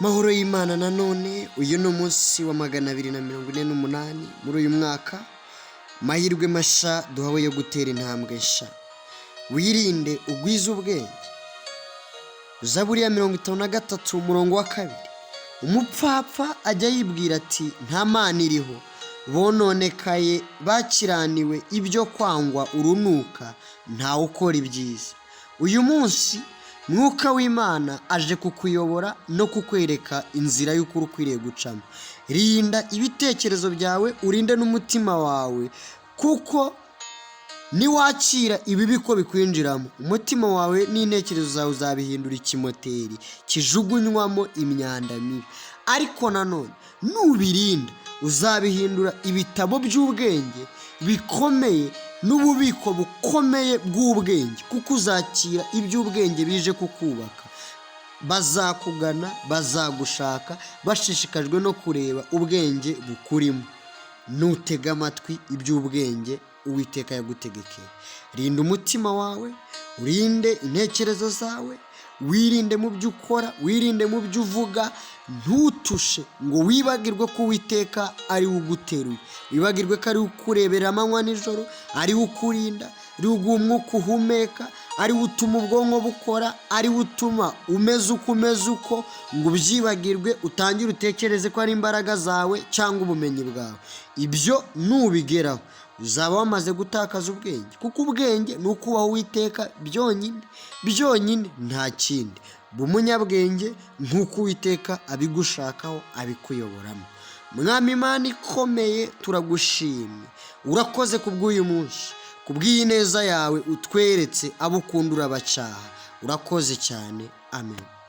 Mahoro y'Imana nanone, uyu ni umunsi wa 248 muri uyu mwaka, mahirwe mashya duhawe yo gutera intambwe nshya. Wirinde ugwize ubwenge. Zaburi ya 53 umurongo wa 2. Umupfapfa ajya yibwira ati nta Mana iriho, bononekaye bakiraniwe ibyo kwangwa urunuka, ntawe ukora ibyiza. Uyu munsi Mwuka w'Imana aje kukuyobora no kukwereka inzira y'ukuri ukwiriye gucamo. Rinda ibitekerezo byawe, urinde n'umutima wawe, kuko niwakira ibibi ko bikwinjiramo, umutima wawe n'intekerezo zawe uzabihindura ikimoteri kijugunywamo imyanda mibi. Ariko nanone nubirinda uzabihindura ibitabo by'ubwenge bikomeye n'ububiko bukomeye bw'ubwenge, kuko uzakira iby'ubwenge bije kukubaka. Bazakugana, bazagushaka, bashishikajwe no kureba ubwenge bukurimo. Nutega amatwi iby'ubwenge Uwiteka yagutegekeye. Rinda umutima wawe, urinde intekerezo zawe, wirinde mu byo ukora, wirinde mu byo uvuga, ntutushe ngo wibagirwe ko Uwiteka ari we uguteruye, wibagirwe ko ari we ukurebera amanywa nijoro, ari we ukurinda, ari we uguha umwuka uhumeka, ari we utuma ubwonko bukora, ari we utuma umeze uko umeze uko, ngo ubyibagirwe utangire utekereze ko ari imbaraga zawe cyangwa ubumenyi bwawe. Ibyo nubigeraho uzaba wamaze gutakaza ubwenge, kuko ubwenge ni ukubaha Uwiteka byonyine byonyine, nta kindi. Ba umunyabwenge nk'uko Uwiteka abigushakaho abikuyoboramo. Mwami Imana ikomeye, turagushimye, urakoze kubw'uyu munsi, kubw'iyi neza yawe utweretse abo ukunda urabacyaha. Urakoze cyane, amen.